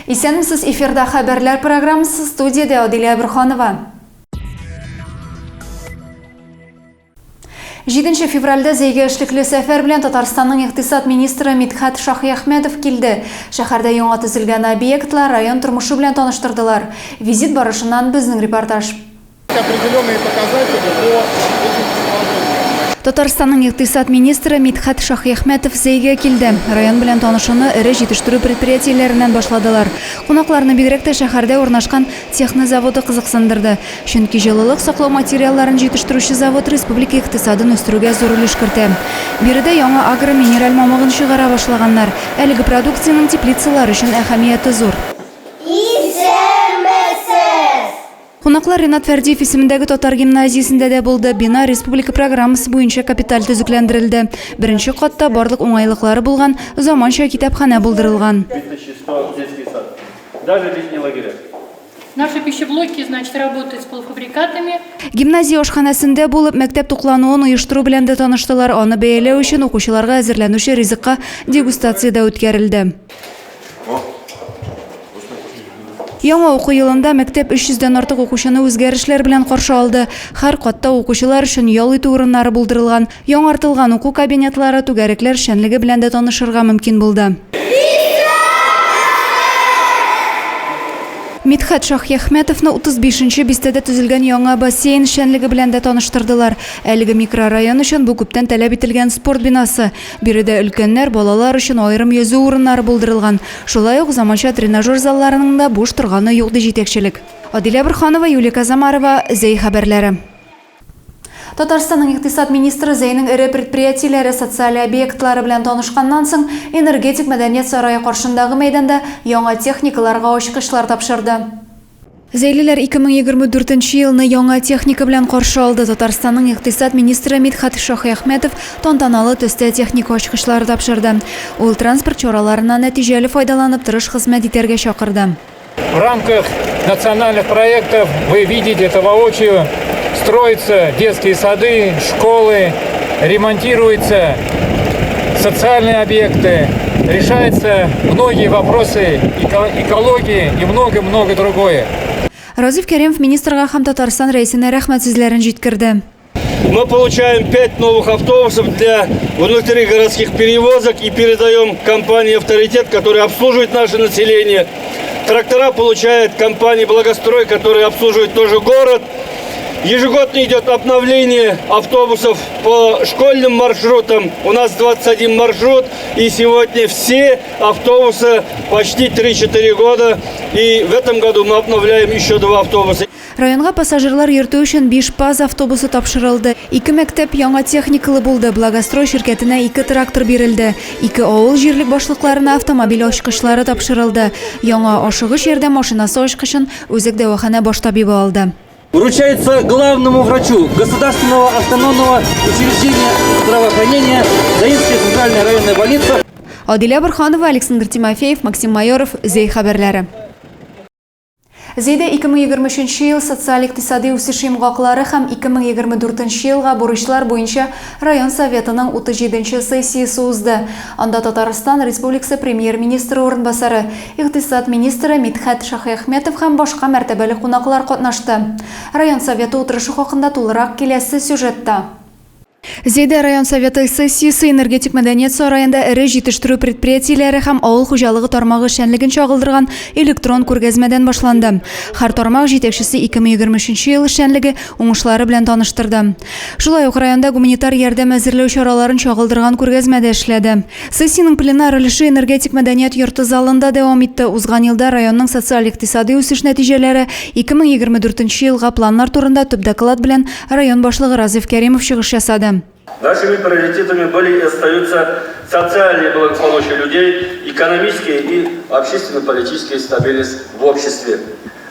Исәнмесез, эфирда хәбәрләр программасы, студиядә Адилә Борһанова. 7 февральдә Зәйгә эшлекле сәфәр белән Татарстанның икътисад министры Мидхәт Шаһиәхмәтов килде. Шәһәрдә яңа төзелгән объектлар, район тормышы белән таныштырдылар. Визит барышыннан безнең репортаж. Определенные показатели по этим технологиям. Татарстанның икътисад министры Мидхәт Шаһиәхмәтов Зәйгә килде. Район белән танышуны эре җитештерү предприятиеләреннән башладылар. Кунакларны бигрәк тә шәһәрдә урнашкан Техно заводы кызыксындырды. Чөнки җылылык саклау материалларын җитештерүче завод республика икътисадын үстерүгә зур өлеш кертә. Биредә яңа агро-минераль мамыгын чыгара башлаганнар. Әлеге продукциянең теплицалар өчен әһәмияте зур. Исәнмесез! Кунаклар Ринат Фәрдиев исемендәге татар гимназиясендә дә булды. Бина республика программасы буенча капиталь төзекләндерелде. Беренче катта барлык уңайлыклары булган заманча китапханә булдырылган. 2100 детский сад. Даже летние лагеря. Наши пищеблоки, значит, работают с полуфабрикатами. Гимназия ашханәсендә булып, мәктәп туклануын оештыру белән дә таныштылар. Аны бәяләү өчен укучыларга әзерләнүче ризыкка дегустация дә үткәрелде. Яңа уку елында мәктәп 300 дән артык укучыны үзгәрешләр белән каршы алды. Һәр катта укучылар өчен ял итү урыннары булдырылган. Яңартылган уку кабинетлары, түгәрәкләр эшчәнлеге белән дә танышырга мөмкин булды. Мидхәт Шаһиәхмәтовны 35 нче бистәдә төзелгән яңа бассейн эшчәнлеге белән дә таныштырдылар. Әлеге микрорайон өчен бу күптән таләп ителгән спорт бинасы. Биредә өлкәннәр, балалар өчен аерым йөзү урыннары булдырылган. Шулай ук заманча тренажер залларының да буш торганы юк, ди җитәкчелек. Адилә Борһанова, Юлия Казамарова, Зәй хәбәрләре. Татарстанның икътисад министры Зәйнең эре предприятиеләре, социаль объектлары белән танышканнан соң, Энергетик мәдәният сарае каршындагы мәйданда яңа техникаларга ачкычлар тапшырды. Зәйлеләр 2024 нче елны яңа техника белән каршы алды. Татарстанның икътисад министры Мидхәт Шаһиәхмәтов тантаналы төстә техника ачкычлары тапшырды. Ул транспорт чараларыннан нәтиҗәле файдаланып, тырыш хезмәт итәргә чакырды. В рамках национальных проектов вы видите это воочию. Строятся детские сады, школы, ремонтируются социальные объекты, решаются многие вопросы экологии и много-много другое. Разиф Кәримов министрга һәм Татарстан Рәисенә рәхмәт сүзләрен җиткерде. Мы получаем 5 новых автобусов для внутригородских перевозок и передаем компании «Авторитет», которая обслуживает наше население. Трактора получает компания «Благострой», которая обслуживает тоже город. Ежегодно идет обновление автобусов по школьным маршрутам. У нас 21 маршрут, и сегодня все автобусы почти 3-4 года. И в этом году мы обновляем еще два автобуса. Районга пассажирлар йөртү өчен биш ПАЗ автобусы тапшырылды. Ике мәктәп яңа техникалы булды, Благострой ширкәтенә ике трактор бирелде. Ике авыл җирлек башлыкларына автомобиль ачкычлары тапшырылды. Яңа ашыгыч ярдәм машинасы ачкычын үзәк дәваханә баш табибы алды. Вручается главному врачу Государственного автономного учреждения здравоохранения Заинская центральная районная больница. Адилә Борһанова, Александр Тимофеев, Максим Майоров, Зәй хәбәрләре. Зәйдә 2023 нче ел социаль-икътисади үсеш йомгаклары һәм 2024 нче елга бурычлар буенча район Советының 37 нче сессиясе узды. Анда Татарстан Республикасы Премьер-министры урынбасары, икътисад министры Мидхәт Шаһиәхмәтов һәм башка мәртәбәле кунаклар катнашты. Район Советы утырышы хакында тулырак киләсе сюжетта. Зәйдә район Советы сессиясе Энергетик мәдәният сараенда эре җитештерү предприятиеләре һәм авыл хуҗалыгы тармагы эшчәнлеген чагылдырган электрон күргәзмәдән башланды. Һәр тармак җитәкчесе 2023 нче ел эшчәнлеге уңышлары белән таныштырды. Шулай ук районда гуманитар ярдәм әзерләү чараларын чагылдырган күргәзмә дә эшләде. Сессиянең пленар өлеше Энергетик мәдәният йорты залында дәвам итте. Узган елда районның социаль-икътисадый үсеш нәтиҗәләре, 2024 нче елга планнар турында төп доклад белән Район башлыгы Разиф Кәримов чыгыш ясады. Нашими приоритетами были и остаются социальное благополучие людей, экономическая и общественно-политическая стабильность в обществе.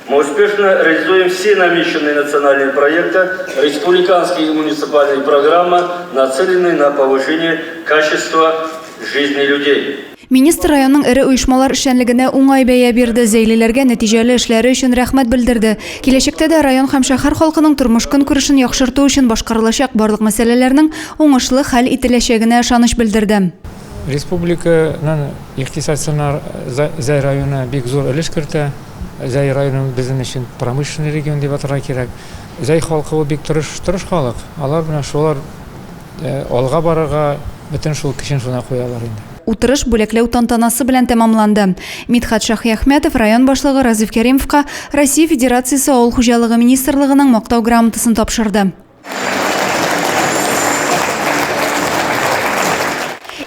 Мы успешно реализуем все намеченные национальные проекты, республиканские и муниципальные программы, нацеленные на повышение качества жизни людей. Министр районның эре оешмалар эшчәнлегенә уңай бәя бирде, зәйлеләргә нәтиҗәле эшләре өчен рәхмәт белдерде. Киләчәктә дә район һәм шәһәр халкының тормыш-көнкүрешен яхшырту өчен башкарылачак барлык мәсьәләләрнең уңышлы хәл ителәчәгенә ышаныч белдерде. Республиканың икътисадына Зәй районы бик зур өлеш кертә. Зәй районы безнең өчен промышленный регион дип атарга кирәк. Зәй халкы ул бик тырыш, тырыш халык. Алар менә шулар алга барырга бөтен шул көчен шуна куялар инде. Утырыш бүләкләү тантанасы белән тәмамланды. Мидхәт Шаһиәхмәтов район башлыгы Разиф Кәримовка Россия Федерациясе Авыл хуҗалыгы министрлыгының Мактау грамотасын тапшырды.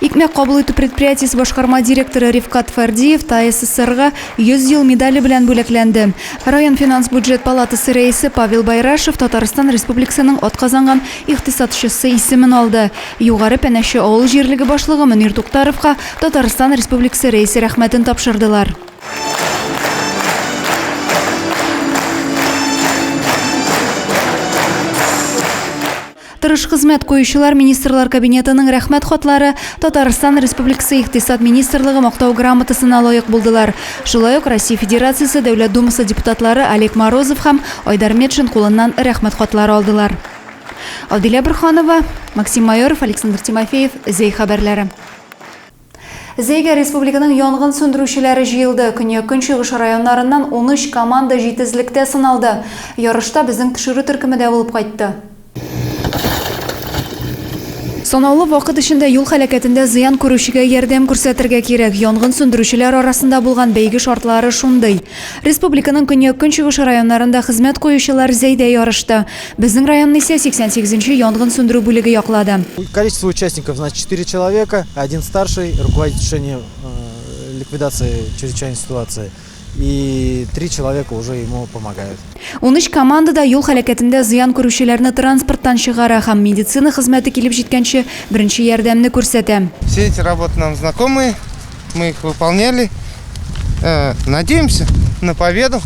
Икмәк кабул итү предприятиесе башкарма директоры Рифкат Фәрдиев ТАССРга 100 ел медале белән бүләкләнде. Район финанс-бюджет палатасы рәисе Павел Байрашев Татарстан Республикасының атказанган икътисадчысы исемен алды. Югары Пәнәче авыл җирлеге башлыгы Мөнир Туктаровка Татарстан Республикасы Рәисе рәхмәтен тапшырдылар. Тырыш хезмәт куючылар Министрлар Кабинетының Рәхмәт хатлары, Татарстан Республикасы Икътисад министрлыгы Мактау грамотасына лаек булдылар. Шулай ук Россия Федерациясе Дәүләт Думасы депутатлары Олег Морозов һәм Айдар Метшин кулыннан Рәхмәт хатлары алдылар. Адилә Борһанова, Максим Майоров, Александр Тимофеев, Зәй хәбәрләре. Зәйгә республиканың янгын сүндерүчеләре җыелды. Көньяк-көнчыгыш районнарыннан 13 команда җитезлектә сыналды. Ярышта безнең төшерү төркеме дә булып кайтты. Санаулы вакыт эчендә юл һәлакәтендә зыян күрүчегә ярдәм күрсәтергә кирәк. Янгын сүндерүчеләр арасында булган бәйге шартлары шундый. Республиканың көньяк-көнчыгыш районнарында хезмәт куючылар Зәйдә ярышты. Безнең районны исә 88 нче янгын сүндерү бүлеге яклады. Количество участников, значит, 4 человека, один старший, руководитель решения ликвидации чрезвычайной ситуации, и 3 человека уже ему помогают. 13 команда да юл һәлакәтендә зыян күрүчеләрне транспорттан чыгара һәм медицина хезмәте килеп җиткәнче беренче ярдәмне күрсәтә. Все эти работы нам знакомы, мы их выполняли. Надеемся на победу.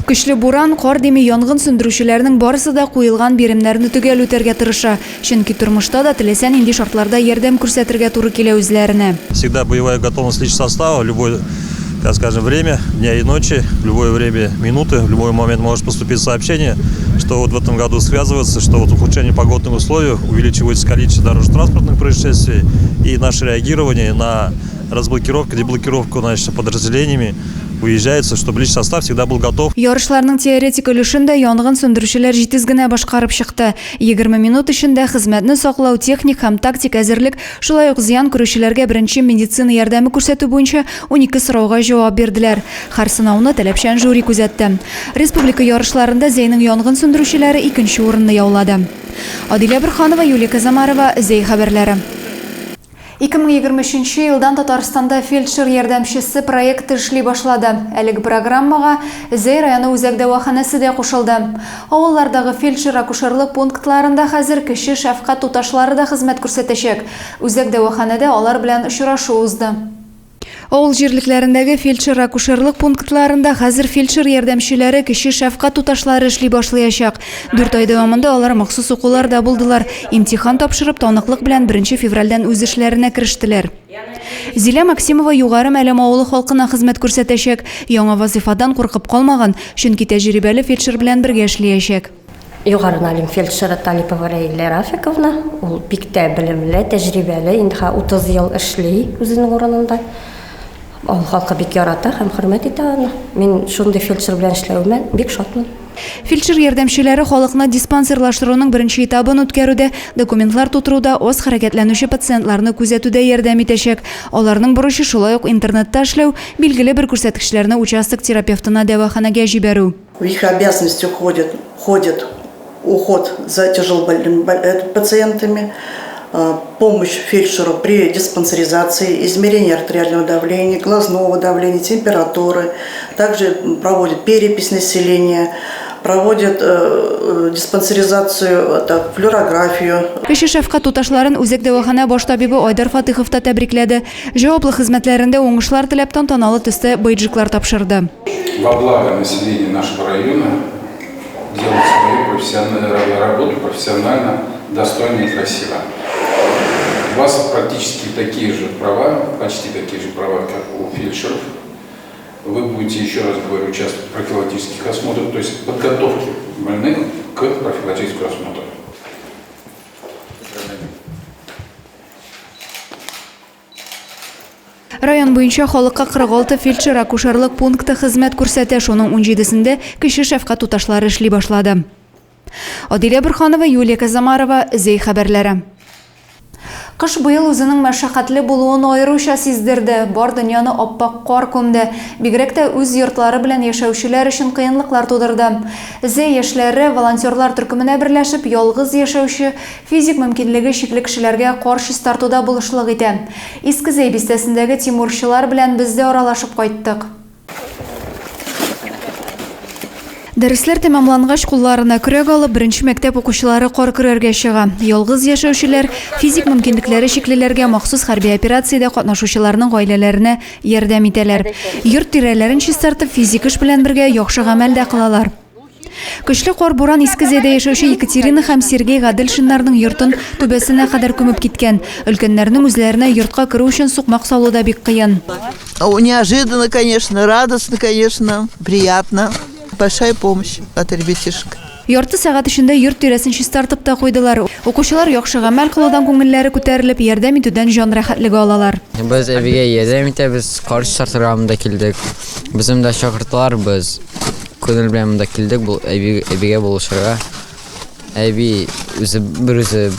Көчле буран, кар дими янгын сүндерүчеләрнең барысы да куелган биремнәрне төгәл үтәргә тырыша. Чөнки тормышта да теләсә нинди шартларда ярдәм күрсәтергә туры килә үзләренә. Всегда боевая готовность личного состава, в любое, так скажем, время дня и ночи, в любое время минуты, в любой момент может поступить сообщение, что вот в этом году связывается, что вот ухудшение погодных условий, увеличивается количество дорожно-транспортных происшествий и наше реагирование на разблокировку, деблокировку, значит, подразделениями выезжается, чтобы личный состав всегда был готов. Ярышларның теоретик өлешен дә янгын сүндерүчеләр җитез генә башкарып чыкты. 20 минут эчендә хезмәтне саклау, техник һәм тактик әзерлек, шулай ук зыян күрүчеләргә беренче медицина ярдәме күрсәтү буенча 12 сорауга җавап бирделәр. Һәр сынауны таләпчән жюри күзәтте. Республика ярышларында Зәйнең янгын сүндерүчеләре икенче урынны яулады. Адилә Борһанова, Юлия Казамарова, Зәй хәбәрләре. 2023 нче елдан Татарстанда фельдшер ярдәмчесе проекты эшли башлады. Әлеге программага Зәй районы үзәк дәваханәсе дә кушылды. Авыллардагы фельдшер-акушерлык пунктларында хәзер кече шәфкать туташлары да хезмәт күрсәтәчәк. Үзәк дәваханәдә алар белән очрашу узды. Авыл җирлекләрендәге фельдшер-акушерлык пунктларында хәзер фельдшер ярдәмчеләре, кече шәфкать туташлары эшли башлыячак. Дүрт ай дәвамында алар махсус укуларда булдылар, имтихан тапшырып, таныклык белән беренче февральдән үз эшләренә керештеләр. Зилә Максимова Югары Мәлем авылы халкына хезмәт күрсәтәчәк. Яңа вазыйфадан куркып калмаган, чөнки тәҗрибәле фельдшер белән бергә эшлиячәк. Югары Налим фельдшеры Талипова Рәйлә Рафиковна, ул бик тә белемле, тәҗрибәле, инде 30 ел эшли үзенең урынында. Авыл халкы бик ярата һәм хөрмәт итә аны. Мин шундый фельдшер белән эшләвемә бик шатмын. Фельдшер ярдәмчеләре халыкны диспансерлаштыруның беренче этабын үткәрүдә, документлар тутыруда, аз хәрәкәтләнүче пациентларны күзәтүдә ярдәм итәчәк. Аларның бурычы шулай ук интернетта эшләү, билгеле бер күрсәткечләрне участок терапевтына дәваханәгә җибәрү. В их обязанности входит, входит уход за тяжелобольными пациентами, помощь фельдшеру при диспансеризации, измерение артериального давления, глазного давления, температуры. Также проводит перепись населения, проводит диспансеризацию, это, флюорографию. Кече шәфкать туташларын үзәк дәваханә баш табибы Айдар Фатыйхов та тәбрикләде. Җаваплы хезмәтләрендә уңышлар теләп тантаналы төстә бейджиклар тапшырды. Во благо населения нашего района делать свою профессиональную работу профессионально, достойно и красиво. У вас практически такие же права, почти такие же права, как у фельдшеров. Вы будете, еще раз говорю, участвовать в профилактических осмотрах, то есть подготовке больных к профилактическому осмотру. Район буенча халыкка 46 фельдшер-акушерлык пункты хезмәт күрсәтә, шуның унҗидесендә кече шәфкать туташлары эшли башлады. Адилә Борһанова, Юлия Казамарова, Зәй хәбәрләре. Кыш быел үзенең мәшәкатьле булуын аеруча сиздерде. Бар дөньяны ап-ак кар күмде. Бигрәк тә үз йортлары белән яшәүчеләр өчен кыенлыклар тудырды. Зәй яшьләре, волонтерлар төркеменә берләшеп, ялгыз яшәүче, физик мөмкинлеге чикле кешеләргә кар чистартуда булышлык итә. Иске Зәй бистәсендәге тимурчылар белән без дә аралашып кайттык. Дәресләр тәмамлангач, кулларына көрәк алып, беренче мәктәп укучылары кар көрәргә чыга. Ялгыз яшәүчеләр, физик мөмкинлекләре чиклеләргә, махсус хәрби операциядә катнашучыларның гаиләләренә ярдәм итәләр. Йорт тирәләрен чистартып, физик эш белән бергә яхшы гамәл дә кылалар. Көчле кар-буран Иске Зәйдә яшәүче Екатерина һәм Сергей Гаделшиннарның йортын түбәсенә кадәр күмеп киткән. Өлкәннәрнең үзләренә йортка керү өчен сукмак салу да бик кыен. Неожиданно, конечно, радостно, конечно, приятно. Большая помощь от ребятишек. Ярты сәгать эчендә йорт тирәсен чистартып та куйдылар. Укучылар яхшы гамәл кылудан күңелләре күтәрелеп, ярдәм итүдән җан рәхәтлеге алалар. Без әбигә ярдәм итәбез, кар чистартырга монда килдек. Безне монда чакырдылар, без күңел белән монда килдек, бу әби, әбигә булышырга. Әби үзе берүзе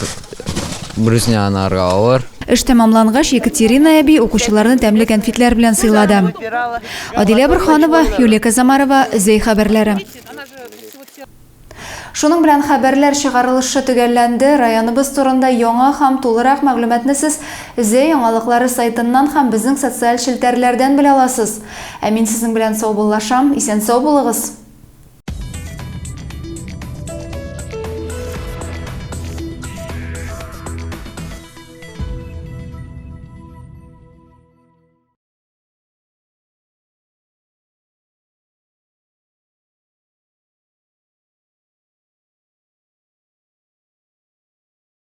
берүзенә анарга авыр. Эш тәмамлангач, Екатерина әби укучыларны тәмле кәнфитләр белән сыйлады. Адилә Борһанова, Юлия Казамарова, Зәй хәбәрләре. Шуның белән хәбәрләр чыгарылышы төгәлләнде. Районыбыз турында яңа һәм тулырак мәгълүматны сез Зәй яңалыклары сайтыннан һәм безнең социаль челтәрләрдән белә аласыз. Ә мин сезнең белән саубуллашам. Исән-сау булыгыз!